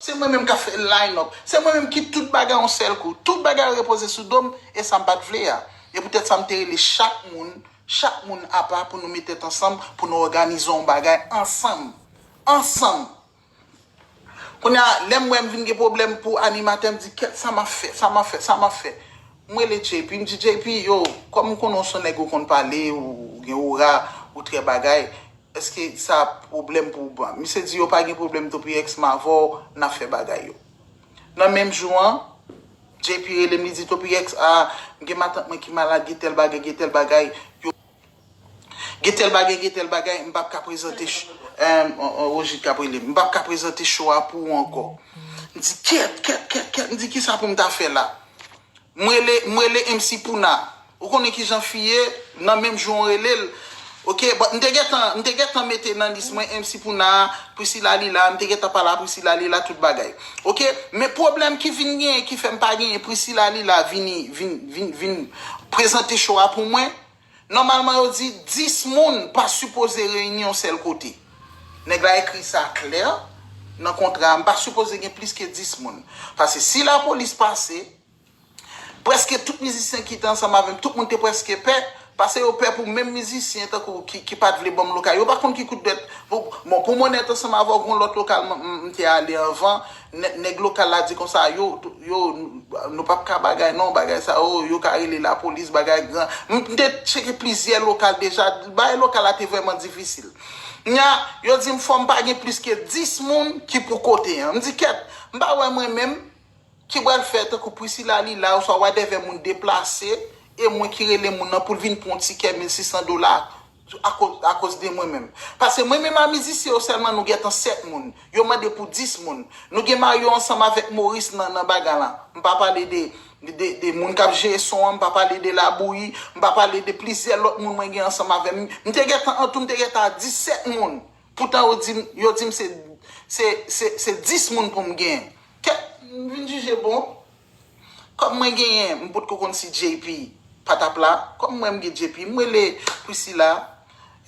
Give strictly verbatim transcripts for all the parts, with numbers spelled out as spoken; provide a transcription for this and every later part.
Se mwen menm k ap fè line up. Se mwen menm ki tout bagay yon sèl kou. Tout bagay repoze sou do m, e sa m pa t vle a. E poutèt sa m te rele chak moun, chak moun apa pou nou met tèt ansanm, pou nou òganize yon bagay ansanm. Ansanm. Kounye a, lè m wè m vin gen pwoblèm pou animatè, m di, kèt, sa m ap fè, sa m ap fè, sa m ap fè. M rele J P, m di, J P, yo, kòm m konnen w se yon nèg ou konn pale, ou gen ora, ou trè bagay, èske sa pwoblèm pou ou? Misye di, yo pa gen pwoblèm, Topirex, m avè w, n ap fè bagay yo. Nan menm jou an, J P rele m, li di, Topirex, a, m gen matant mwen ki malad, gen tèl bagay, gen tèl bagay. Yo Gen tèl bagay, gen tèl bagay, m p ap ka prezante ch- em, o- o- Roger k ap rele m. M p ap ka prezante show a pou ou ankò. M di, kèt, kèt, kèt, kèt. M di, kisa pou m ta fè la? M rele, m rele M C Pouna. Ou konnen kijan fi ye, nan menm jou an rele l. Oke, but m te gentan, m te gentan mete nan lis mwen M C Pouna, Priscilla li la, m te gentan pale a Priscilla li la, tout bagay. Oke, men pwoblèm ki vin genyen, ki fè m pa genyen Priscilla li la vini, vin, vin, vin prezante show a pou mwen, nòmalman yo di dis moun pa sipoze reyini yon sèl kote. Nèg la ekri sa klè nan kontra a, m pa sipoze gen plis ke dis moun. Paske si lapolis pase, prèske tout mizisyen ki te ansanm avè m, tout moun te prèske pè, paske yo pè pou menm mizisyen tankou ki, ki pa t vle ban m lokal. Yo pa konn ki kout dwèt. Bon, bon, pou m onèt ansanm avè w, gen yon lòt lokal m, m, m te ale anvan, nè- nèg lokal la di konsa, yo, yo, nou p ap ka bagay non, bagay sa yo, yo ka rele lapolis, bagay gran. M m te tcheke plizyè lokal deja, bagay lokal la te vrèman difisil. Nya, yo di m fò m pa gen plis ke dis moun ki pou kote an. M di, kèt, m pa wè mwen menm ki pral fè tankou Priscilla li la, oswa whatever moun deplase, e mwen ki rele moun nan pou l vin pran yon tikè mil sis san dola akoz, akoz de mwen menm. Paske mwen menm a mizisyen yo sèlman nou gentan sèt moun. Yo mande pou dis moun. Nou gen Mario ansanm avèk Maurice nan, nan bagay la. M pa pale de, de, de, de moun k ap jere son an, m pa pale de Labouyi, m pa pale de plizyè lòt moun mwen gen ansanm avè m. M te gentan, antou, m te gentan a disèt moun. Poutan yo di m, yo di m se, se, se, se dis moun pou m genyen. Kèt, m vin jije bon. Kòm mwen genyen, m potko konn si J P pa t ap la. Kòm mwen m gen J P, m rele Priscilla.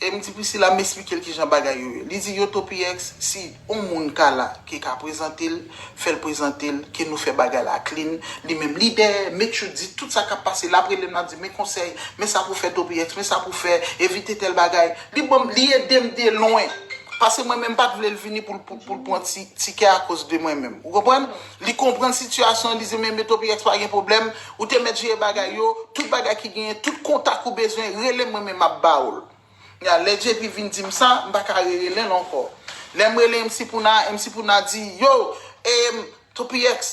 E m di Priscilla, m esplike l kijan bagay yo ye. Li di, yo, Topirex, si yon moun ka la, ki ka prezante l, fè l prezante l, ke nou fè bagay la clean. Li menm li dèyè, make sure di tout sa k ap pase. L ap rele m, l ap di, men konsèy, men sa pou fè Topirex, men sa pou fè, evite tèl bagay. Li ban m, li ede m de lwen. Paske mwen menm pa t vle l vini pou l, pou, pou l pran ti, tikè akoz de mwen menm. Ou konprann? Li konprann sitiyasyon an, li di, men, men Topirex pa gen pwoblèm, ou te mèt jere bagay yo, tout bagay ki genyen, tout kontak ou bezwen, rele m, mwen menm m ap ba ou l. Ya, lè J P vin di m sa, m pa ka rerele l ankò. Lè m rele M C Pouna, M C Pouna di, yo, em, Topirex,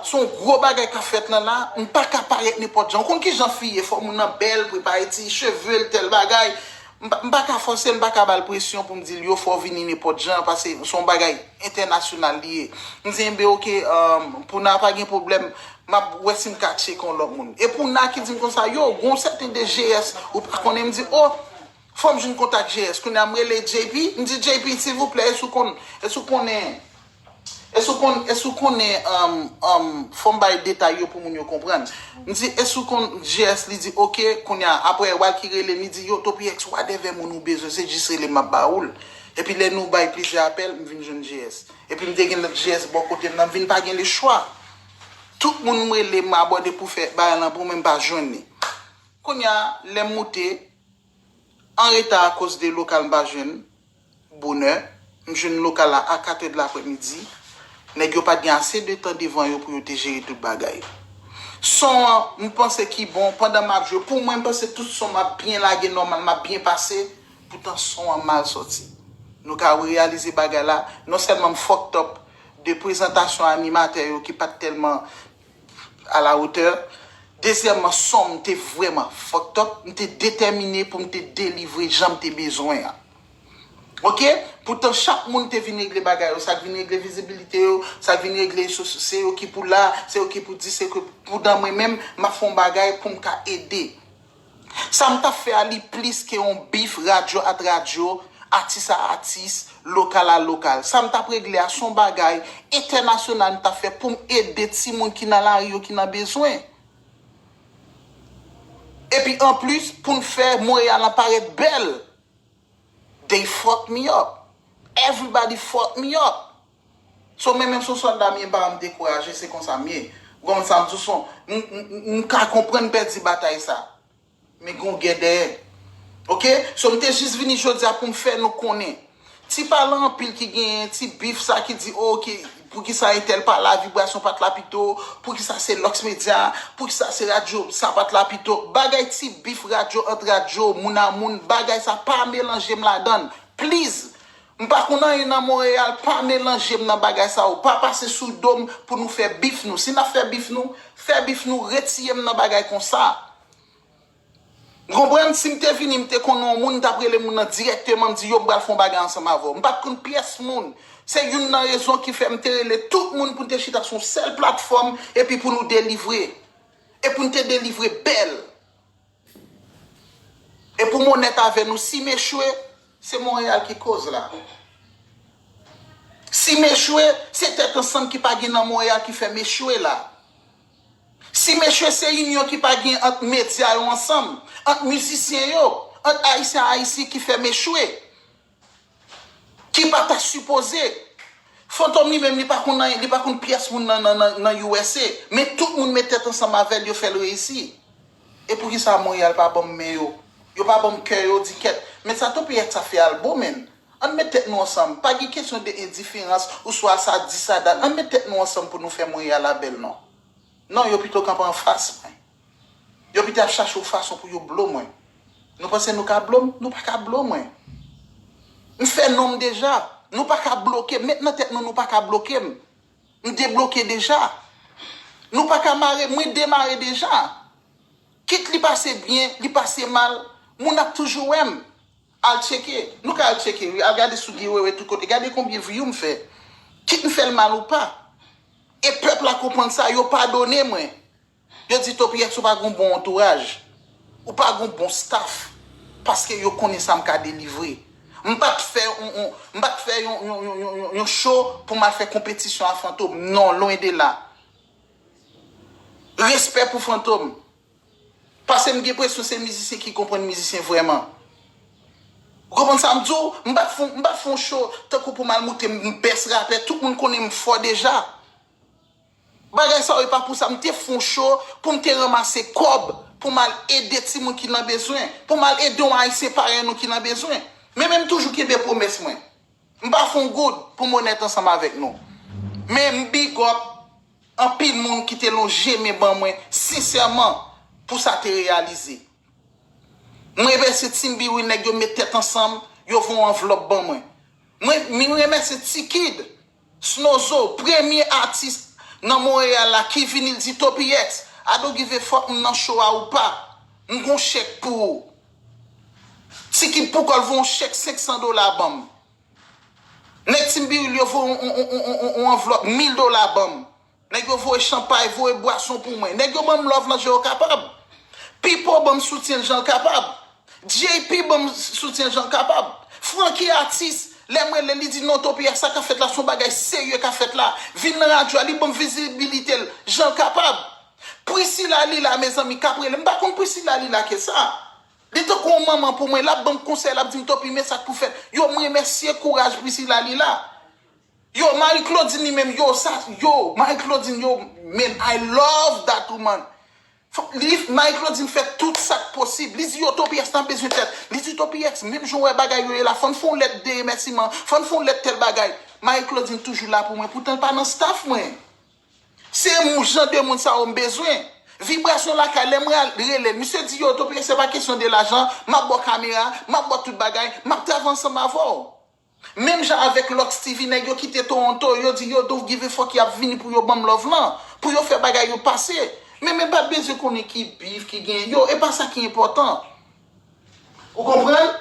se yon gwo bagay k ap fèt lan la, m pa ka parèt nenpòt jan. Ou konn kijan fi ye, fò moun nan bèl, prepare ti cheve l, tèl bagay. M pa, m pa ka fòse l, m pa ka ba l presyon pou m di l, yo, fò w vini nenpòt jan, paske se yon bagay entènasyonal li ye. M di, enben, oke, um, Pouna pa gen pwoblèm, m ap wè si m ka tcheke yon lòt moun. E Pouna ki di m konsa, yo, gen yon sèten de G S, ou pa konnen, m di, o, fò m jwenn kontak G S. Kounye a m rele J P, m di, J P, silvouplè, èske w konn, èske w konnen, èske w konn, èske w konnen, um, um, fò m bay detay yo pou moun yo konprann. M di, èske w konn G S? Li di, oke, kounye a, apre, Walky rele m, li di, yo, Topirex, whatever moun ou bezwen, se jis rele m, m ap ba ou l. Epi lè nou bay plizyè apèl, m vin jwenn G S. Epi m te gen lòt G S bò kote m nan, m vin pa gen lechwa. Tout moun m rele, m abòde pou fè bagay lan pou mwen, m pa jwenn li. Kounye a, lè m moute, an reta akoz de lokal m pa jwenn bonè, m jwenn lokal la a katrè de laprèmidi. Nèg yo pa t gen ase de tan devan yo pou yo te jere tout bagay. Son an, m panse ki bon, pandan m ap jwe, pou mwen, m panse tout son m ap byen lage nòmal, m ap byen pase, poutan son an mal sòti. Nou ka reyalize bagay la, non sèlman m fucked up de prezantasyon animatè yo ki pa t tèlman à la hauteur. Dezyèmman, son m te vrèman fucked up. M te detèmine pou m te delivre jan m te bezwen an. Oke? Poutan chak moun te vin regle bagay yo, sa k vin regle vizibilite yo, sa k vin regle so- se yo ki pou la, se yo ki pou di, se yo ki pou dan mwen menm, m ap fè yon bagay pou m ka ede. Sa m t ap fè a, li plis ke yon bif radyo at radyo, atis a atis, lokal a lokal. Sa m t ap regle a, se yon bagay entènasyonal m t ap fè pou m ede timoun ki nan lari yo, ki nan bezwen. Epi anplis, pou n fè Monreyal lan parèt bèl. They fuck me up. Everybody fuck me up. So, men menm si w sòlda m ye, m pa janm dekouraje, se konsa m ye. Ou konprann sa m di w, so, m, m, m, m ka konprann pèdi batay sa. Men gen yon gè dèyè. Oke? So, m te jis vini jodi a pou m fè nou konnen. Ti pale anpil ki genyen, ti bif sa ki di, oh, oke, poukisa entèl pa la, Vibrasyon pa t la pito, poukisa se Lux Media, poukisa se radyo sa pa t la pito. Bagay ti bif radyo ant radyo, moun a moun, bagay sa pa melanje m ladan l. Please! M pa konn anyen nan Monreyal, pa melanje m nan bagay sa yo. Pa pase sou do m pou nou fè bif nou. Si n ap fè bif nou, fè bif nou, retire m nan bagay konsa. Ou konprann? Si m te vini, m te konnen yon moun, m t ap rele moun nan dirèkteman, m di, yo, m pral fè yon bagay ansanm avè w. M pa t konn pyès moun. Se youn nan rezon ki fè m te rele tout moun pou n te chita sou yon sèl platfòm epi pou nou delivre. E pou n te delivre bèl. E pou m onèt avè nou, si m echwe, se Monreyal ki koz la. Si m echwe, se tèt ansanm ki pa gen nan Monreyal ki fè m echwe la. Si m echwe, se inyon ki pa gen ant medya yo ansanm, ant mizisyen yo, ant Ayisyen a Ayiti ki fè m echwe. Ki pa ta sipoze. Fantom li menm, li pa konn anyen, li pa konn pyès moun nan, nan, nan, nan U S A. Men tout moun met tèt ansanm avè l, yo fè l reyisi. E poukisa Monreyal pa ban m men yo? Yo pa ban m kè yo, di kèt. Men sa Topiyex sa fè al bon, menn. Ann met tèt nou ansanm. Pa gen kesyon de endiferans oswa sa di sa dat. Ann met tèt nou ansanm pou nou fè Monreyal la bèl non. Non, yo pito kanpe anfas mwen. Yo pito ap chache yon fason pou yo blo mwen. Nou panse nou ka blo m? Nou pa ka blo mwen. M fè non m deja. Nou pa ka bloke m. Met nan tèt nou, nou pa ka bloke m. M debloke deja. Nou pa ka mare m. Mwen demare deja. Kit li pase byen, li pase mal, moun ap toujou wè m. Al tcheke. Nou ka al tcheke, wi. Al gade sou Guy Wewe tout kote. Gade konbyen view m fè. Kit m fè l mal ou pa. E pèp la konprann sa, yo padone mwen. Yo di, Topiyex, ou pa gon bon antouraj. Ou pa gon bon staff. Paske yo konnen sa m ka delivre. M pa t fè yon, yon, m pa t fè yon, yon, yon, yon, yon, yon show pou m al fè konpetisyon a Fantom. Non, lwen de la. Respè pou Fantom. Paske m gen enpresyon se mizisyen ki konprann mizisyen vrèman. Ou konprann sa m di w? M pa t fè, m pa t fè yon show tankou pou m al montre m best rapè. Tout moun konnen m fò deja. Bagay sa yo e pa pou sa. M te fè yon show pou m te ranmase kòb pou m al ede timoun ki nan bezwen. Pou m al ede yon Ayisyen parèy nou ki nan bezwen. Men, men m toujou kenbe pwomès mwen. M pa fè yon goud pou m onèt ansanm avèk nou. Men m big up anpil moun ki te lonje men ban mwen sensèman pou sa te reyalize. Mwen remèsye Team Biwi, nèg yo met tèt ansanm, yo voye yon anvlòp ban mwen. Mwen, mwen remèsye T-Kid, Snozo, premye atis nan Monreyal la ki vini, l di, Topiyex, I don't give a fuck, m nan show a ou pa. M gon chèk pou ou. T-Kid poukò l voye yon chèk senk san dola ban m. Nèg Team Biwi yo voye yon, yon, yon, yon, yon, yon anvlòp mil dola ban m. Nèg yo voye chanpay, voye bwason pou mwen. Nèg yo ban m love nan jan yo kapab. Pipo ban m soutyen l jan l kapab. J P ban m soutyen l jan l kapab. Francky atis, lè m rele, li di, non, Topiyex, sa k ap fèt la, se yon bagay serye k ap fèt la. Vin nan radyo a, li ban m vizibilite l jan l kapab. Priscilla Lila, mezanmi, k ap rele. M pa konn Priscilla Lila ke sa. Li tankou yon manman pou mwen, l ap ban m konsèy, l ap di m, Topi, men sa k pou fèt. Yo, m remèsye kouraj Priscilla Lila. Yo, Marie Claudine li menm, yo, sa, yo, Marie Claudine, yo, man, I love that woman. Fò, li, Marie Claudine fè tout sa k posib. Li di, yo, Topiyex, n ap bezwen tèt. Li di, Topiyex, menm jan w wè bagay yo ye la, fò n fè yon lèt de remèsiman, fò n fè yon lèt tèl bagay. Marie Claudine toujou la pou mwen, poutan l pa nan staff mwen. Se moun, jan de moun sa yo m bezwen. Vibrasyon lakay, lè mwen al rele l, misye di, yo, Topiyex, se pa kesyon de lajan, m ap ba w kamera, m ap ba w tout bagay, m ap travay ansanm avè w. Menm jan avèk Lux T V, nèg yo kite Toronto, yo di, yo, don't give a fuck, y ap vini pou yo ban m love lan, pou yo fè bagay yo pase. Men, men pa bezwen konnen ki bif ki genyen. Yo, e pa sa ki enpòtan. Ou konprann?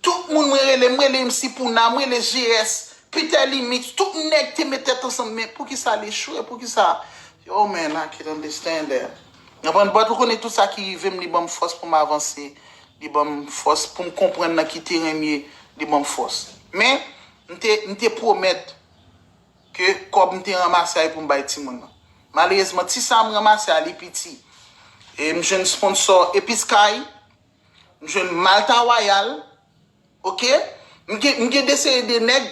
Tout moun mwen rele, m rele M C Pouna, m rele G S, Peter Limix, tout nèg te met tèt ansanm, men poukisa l echwe, poukisa? Yo, man, I can't understand that. Konprann? But ou konnen tout sa ki rive m, li ban m fòs pou m avanse, li ban m fòs pou m konprann nan ki teren m ye, li ban m fòs. Men, m te, m te pwomèt ke kòb m te ranmase a e pou m bay timoun nan. Malerezman, ti sa m ranmase a, li piti. E m jwenn sponsò Episkay, m jwenn Malta Royal, oke? M gen, m gen de seri de nèg,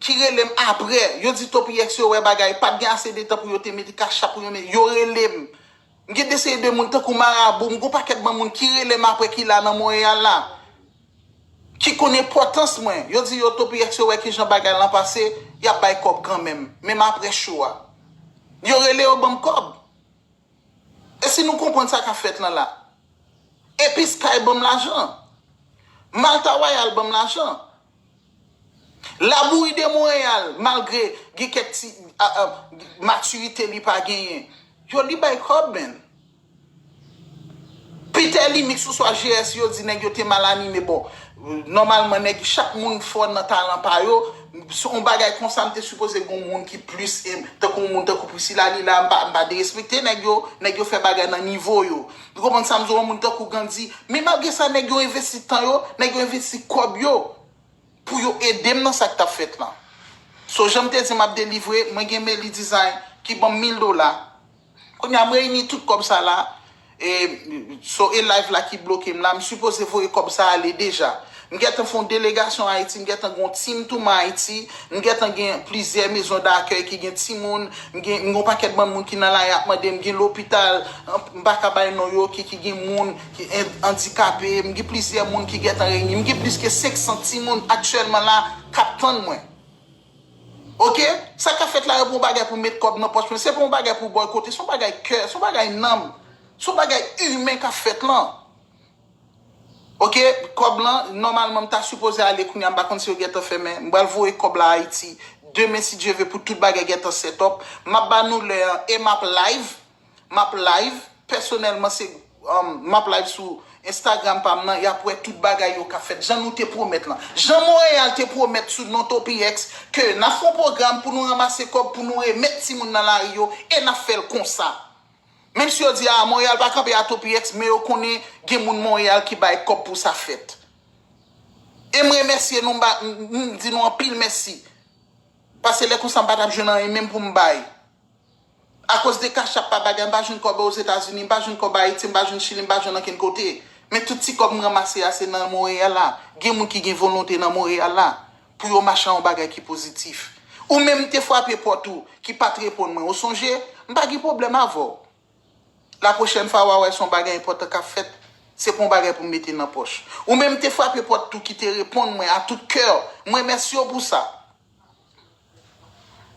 ki rele m apre. Yo di Topiyex yo wè bagay, pa t gen ase de tan pou yo te mete kachap pou yo mete. Yo rele m. M gen de seri de moun tankou Marabou, m gen yon pakèt bann moun ki rele m apre ki la nan Monreyal la. Ki konn enpòtans mwen. Yo di yo Topiyex yo wè kijan bagay lan pase, y ap bay kòb kanmenm. Menm apre cho a. Yo rele yo ban m kòb. E si nou konprann sa k ap fèt lan la? Epis Kay ban m lajan. Malta Wayal ban m lajan. Labouyi de Monreyal, malgre gen kèk ti a, a, matirite li pa genyen. Yo li bay kòb, menn. Peter Limix oswa G S yo di nèg yo te mal anime. Bon, nòmalman, nèg, chak moun fò nan talan pa yo. Yon bagay konsa, m te sipoze gen yon moun ki plis, em, tankou yon moun tankou Priscilla, li la, m pa, m pa derespekte nèg yo, nèg yo fè bagay nan nivo yo. Ou konprann sa m di w, yon moun tankou Gandhi. Men malgre sa, nèg yo envesti tan yo, nèg yo envesti kòb yo pou yo ede m nan sa k t ap fèt lan. So, jan m te di m ap delivre, mwen gen Meli Design ki ban m mil dola. Kounye a, m reyini tout kòb sa la. E, so, e live la ki bloke m la. M sipoze voye kòb sa ale deja. M gentan fè yon delegasyon Ayiti, m gentan gen yon team tou mwen Ayiti. M gentan gen plizyè maison d'accueil ki gen timoun. M gen, m gen yon pakèt bann moun ki nan lari ap mande m, gen lopital, m pa ka bay non yo, ki, ki gen moun ki en-, andikape. M gen plizyè moun ki gentan reyini. M gen plis ke senk san timoun aktyèlman la k ap tann mwen. Oke? Sa k ap fèt la, yo pa yon bagay pou met kòb nan pòch mwen. Se pa yon bagay pou bòykote. Se yon bagay kè, se yon bagay nanm. Se yon bagay imen k ap fèt lan. Oke, kòb lan, nòmalman, m ta sipoze ale kounye a, m pa konn si yo gentan fèmen. M pral voye kòb la Ayiti. Demen, si Dye ve, pou tout bagay gentan set up. M ap ba nou lè an e m ap live. M ap live. Pèsonèlman, se, um, m ap live sou Instagram pa m nan. Y ap wè tout bagay yo k ap fèt. Jan nou te pwomèt lan. Jan Monreyal te pwomèt sou non Topiyex ke n ap fè yon pwogram pou nou ranmase kòb, pou nou remèt timoun nan lari yo, e n ap fè l konsa. Menm si yo di, a, Monreyal pa kanpe a Topiyex, men yo konnen gen moun Monreyal ki bay kòb pou sa fèt. E m remèsye nou, m ba, m, m di nou anpil mèsi. Paske lè konsa m pa t ap jwenn anyen menm pou m bay. Akoz de kachap pa bagay, m pa jwenn kòb Ozetazini, m pa jwenn kòb Ayiti, m pa jwenn Chili, m pa jwenn ankenn kote. Men tout ti kòb m ranmase a, se nan Monreyal la. Gen moun ki gen volonte nan Monreyal la pou yo mache a yon bagay ki pozitif. Ou menm te frape pòt ou, ki pa t reponn mwen. Ou sonje, m pa gen pwoblèm avè w. La pwochèn fwa w a wè se yon bagay enpòtan k ap fèt, se pa yon bagay pou m mete nan pòch. Ou menm te frape pòt tou ki te reponn mwen a tout kè w. M remèsye w pou sa.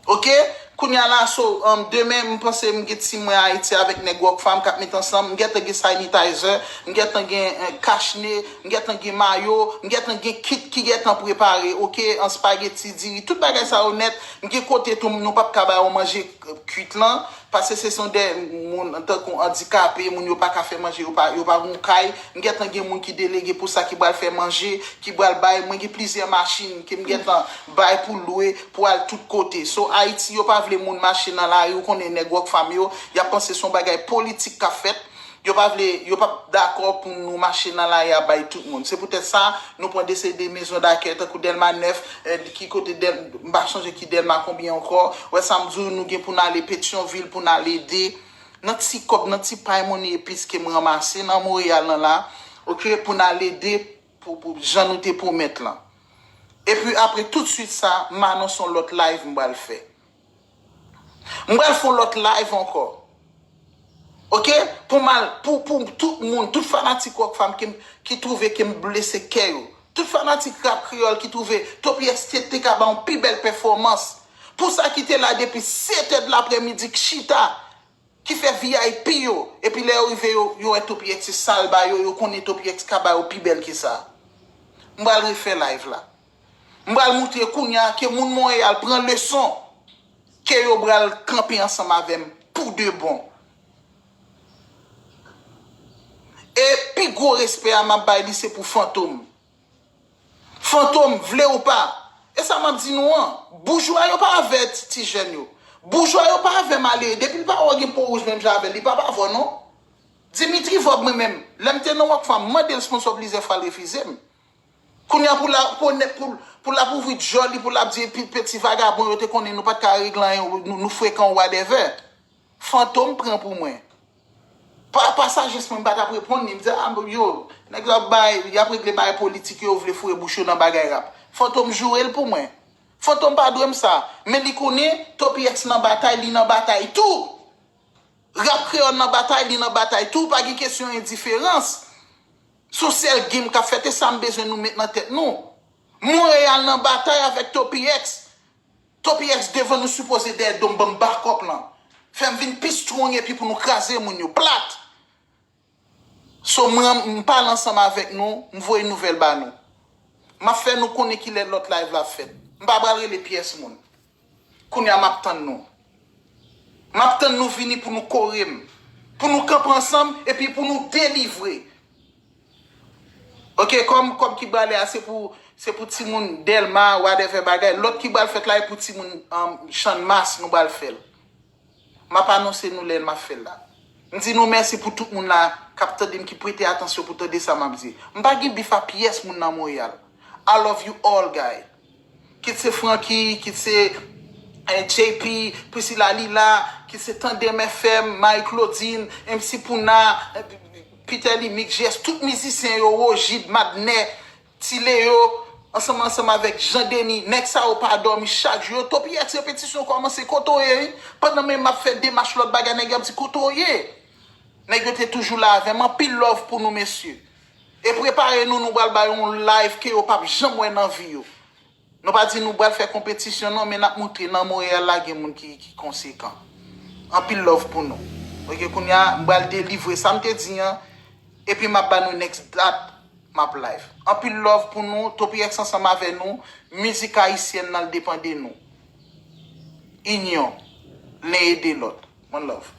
Oke? Kounye a la, so, um, demen, m panse m gen team mwen Ayiti avèk nèg Rockfam k ap met ansanm. M gentan gen sanitizer, m gentan gen, eh, kachne, m gentan gen mayo, m gentan gen kit ki gentan prepare, oke? An spaghetti, diri, tout bagay sa yo nèt. M gen kote tou, nou p ap ka ba yo manje, eh, kwit lan. Paske se son de moun tankou andikape, moun yo pa ka fè manje, yo pa, yo pa gon kay. M gentan gen moun ki delege pou sa, ki pral fè manje, ki pral bay. Mwen gen plizyè machin ke m gentan bay pou lwe, pou al tout kote. So, Ayiti, yo pa vle moun mache nan lari, ou konnen nèg Rockfam yo, y ap panse se yon bagay politik k ap fèt. Yo pa vle, yo p ap dakò pou nou mache nan lari a bay tout moun. Se poutèt sa, nou pran de seri de maison d'accueil, tankou Dèlma nèf, eh, ki kote Dèl-, m pa sonje ki Dèlma konbyen ankò. Wè sa m di w, nou gen pou n ale Petyonvil, pou n al ede. Nan ti kòb, nan ti pay money epis ke m ranmase nan Monreyal lan la, oke, pou n al ede pou, pou jan nou te pwomèt lan. Epi apre, toutswit sa, m anonse yon lòt live m pral fè. M pral fè yon lòt live ankò. Oke? Pou m al, pou, pou tout moun, tout fanatik Rockfam ki, ki twouve ke m blese kè yo. Tout fanatik rap kreyòl ki twouve Topiyex te, te ka ba yon pi bèl pèfòmans. Pou sa ki te la depi sèt è de laprèmidi k chita, ki fè V I P yo, epi lè yo rive, yo, yo wè Topiyex se sa l ba yo, yo konnen Topiyex ka ba yo pi bèl ke sa. M pral refè live la. M pral moutre kounye a ke moun Monreyal pran leson, ke yo pral kanpe ansanm avè m pou de bon. E pi gwo respè a m ap bay li se pou Fantom. Fantom, vle ou pa, e sa m ap di nou an, boujwa yo pa avè ti, ti jèn yo. Boujwa yo pa avè malere. Depi l pa wè w gen po wouj menm jan avè l, li p ap avè w non. Dimitri Vorbe mwen menm, lè m te nan Rockfam, m mande l sponsò plizyè fwa, l refize m. Kounye a pou l ap onèt, pou, pou l ap ouvri djòl li, pou l ap di, "Pi-, peti vagabon, yo te konnen nou pa t ka regle anyen, nou, nou frekan, whatever." Fantom pran pou mwen. Pa, pa sajès mwen, m pa t ap reponn li. M di, "A, yo, nèg yo ap bay, y ap regle bagay politik yo, yo vle foure bouch yo nan bagay rap." Fantom joure l pou mwen. Fantom pa dwe m sa. Men li konnen Toppy X nan batay, li nan batay tou. Rap kreyòl nan batay, li nan batay tou. Pa gen kesyon endiferans. Se yon sèl game k ap fèt, e sa m bezwen nou met nan tèt nou. Monreyal nan batay avèk Toppy X. Toppy X devan nou sipoze dèyè do m ban m bakòp lan. Fè m vin pi strong epi pou nou kraze moun yo plat. So mwen, m pale ansanm avèk nou, m voye nouvèl ba nou. M ap fè nou konnen kilè lòt live la ap fèt. M pa pral rele pyès moun. Kounye a m ap tann nou. M ap tann nou vini pou nou kore m. Pou nou kanpe ansanm epi pou nou delivre. Ok, kòm, kòm ki bale a, se pou, se pou timoun Dèlma, whatever bagay. Lòt ki bal fèt la, e pou timoun um, Channmas, nou bal fè l. M ap anonse nou lè m ap fè l la. M di nou mèsi pou tout moun la k ap tande m, ki prete atansyon pou tande sa m ap di. M pa gen bif a pyès moun nan Monreyal. I love you all, guy. Kit se Francky, kit se eh, J P, Priscilla Lila, kit se Tandem F M, Marie Claudine, M C Pouna, eh, Peter Limix, G S, tout mizisyen yo, Wojid, Madnè, Ti Leo, ansanm ansanm avèk Jean Denis, nèg sa yo pa dòmi chak jou. Yo, Toppy X repetisyon kòmanse, kote w ye, wi. Pandan menm m ap fè demach lòt bagay, nèg yo ap di, kote w ye? Nèg yo te toujou la avè m. Anpil love pou nou, mesye. E prepare nou, nou pral ba yo yon live ke yo p ap janm wè nan vi yo. Nou pa di nou pral fè konpetisyon non, men n ap moutre nan Monreyal la gen moun ki, ki konsekan. Anpil love pou nou. Ok, kounye a, m pral delivre sa m te di an, epi m ap ba nou next dat, m ap live. Anpil love pou nou, Toppy X ansanm avè nou, mizik ayisyèn nan l depann de nou. Inyon, len ede lòt. One love.